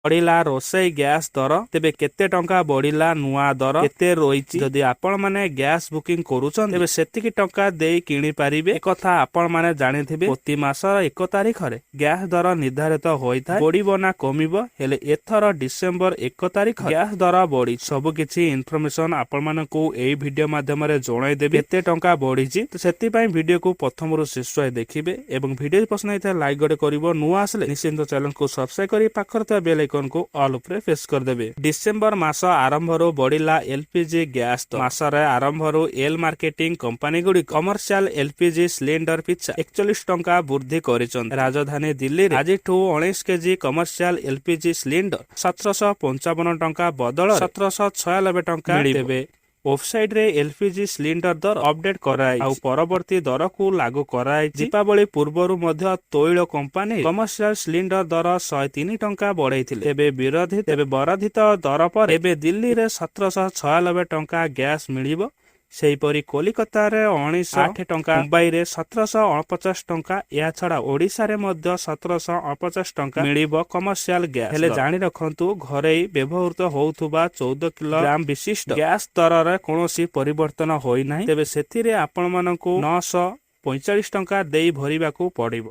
ବଢିଲା ରୋଷେଇ ଗ୍ୟାସ ଦର। ତେବେ କେତେ ଟଙ୍କା ବଢିଲା, ନୂଆ ଦର କେତେ ରହିଛି? ଯଦି ଆପଣମାନେ ଗ୍ୟାସ ବୁକିଂ କରୁଛନ୍ତି, ତେବେ ସେତିକି ଟଙ୍କା ଦେଇ କିଣି ପାରିବେ। ଏକଥା ଆପଣମାନେ ଜାଣିଥିବେ। ପ୍ରତି ମାସର 1 ତାରିଖରେ ଗ୍ୟାସ ଦର ନିର୍ଦ୍ଧାରିତ ହୋଇଥାଏ, ବଢିବ ନା କମିବ। ହେଲେ ଏଥର ଡିସେମ୍ବର 1 ତାରିଖ ଗ୍ୟାସ ଦର ବଢିଛି। ସବୁ କିଛି ଇନଫର୍ମେସନ ଆପଣମାନଙ୍କୁ ଏଇ ଭିଡିଓ ମାଧ୍ୟମରେ ଜଣାଇଦେବି, କେତେ ଟଙ୍କା ବଢିଛି। ତ ସେଥିପାଇଁ ଭିଡିଓକୁ ପ୍ରଥମରୁ ଶେଷ ଯାଏ ଦେଖିବେ ଏବଂ ଭିଡିଓ ପସନ୍ଦ ହେଇଥାଏ, ଲାଇକ୍ ଗୋଟେ କରିବ। ନୂଆ ଆସିଲେ ନିଶ୍ଚିନ୍ତ ଚ୍ୟାନେଲକୁ ସବସ୍କ୍ରାଇବ କରି ପାଖରେ ଥିବା ବେଲ୍ ଆଇକନକୁ ଅଲ୍ ଉପରେ ପ୍ରେସ୍ କରିଦେବେ। ଡିସେମ୍ବର ମାସ ଆରମ୍ଭରୁ ବଢିଲା ଏଲପିଜି ଗ୍ୟାସ ଦର। ମାସରେ ଆରମ୍ଭରୁ ଏଲ୍ ମାର୍କେଟିଂ କମ୍ପାନୀ ଗୁଡ଼ିକ କମର୍ସିଆଲ ଏଲପିଜି ସିଲିଣ୍ଡର ପିଛା 41 ଟଙ୍କା ବୃଦ୍ଧି କରିଛନ୍ତି। ରାଜଧାନୀ ଦିଲ୍ଲୀରେ ଆଜିଠୁ 19 କେଜି କମର୍ସିଆଲ ଏଲପିଜି ସିଲିଣ୍ଡର 1755 ଟଙ୍କା ବଦଳରେ 1796 ଟଙ୍କା ମିଳିବ। ତେବେ ୱେବସାଇଟରେ ଏଲପିଜି ସିଲିଣ୍ଡର ଦର ଅପଡେଟ୍ କରାଯାଇଛି ଆଉ ପରବର୍ତ୍ତୀ ଦରକୁ ଲାଗୁ କରାଯାଇଛି। ଦୀପାବଳି ପୂର୍ବରୁ ମଧ୍ୟ ତୈଳ କମ୍ପାନୀ କମର୍ସିଆଲ ସିଲିଣ୍ଡର ଦର 103 ଟଙ୍କା ବଢାଇଥିଲେ। ତେବେ ବର୍ଦ୍ଧିତ ଦର ପରେ ଏବେ ଦିଲ୍ଲୀରେ 1796 ଟଙ୍କା ଗ୍ୟାସ ମିଳିବ। ସେହିପରି କଲିକତାରେ 1908 ଟଙ୍କା, ମୁମ୍ବାଇରେ 1749 ଟଙ୍କା। ଏହାଛଡା ଓଡ଼ିଶାରେ ମଧ୍ୟ 1749 ଟଙ୍କା ମିଳିବ କମର୍ସିଆଲ ଗ୍ୟାସ। ହେଲେ ଜାଣି ରଖନ୍ତୁ, ଘରୋଇ ବ୍ୟବହୃତ ହେଉଥିବା 14 କିଲୋଗ୍ରାମ ବିଶିଷ୍ଟ ଗ୍ୟାସ ଦରରେ କୌଣସି ପରିବର୍ତ୍ତନ ହୋଇନାହିଁ। ତେବେ ସେଥିରେ ଆପଣମାନଙ୍କୁ 945 ଟଙ୍କା ଦେଇ ଭରିବାକୁ ପଡିବ।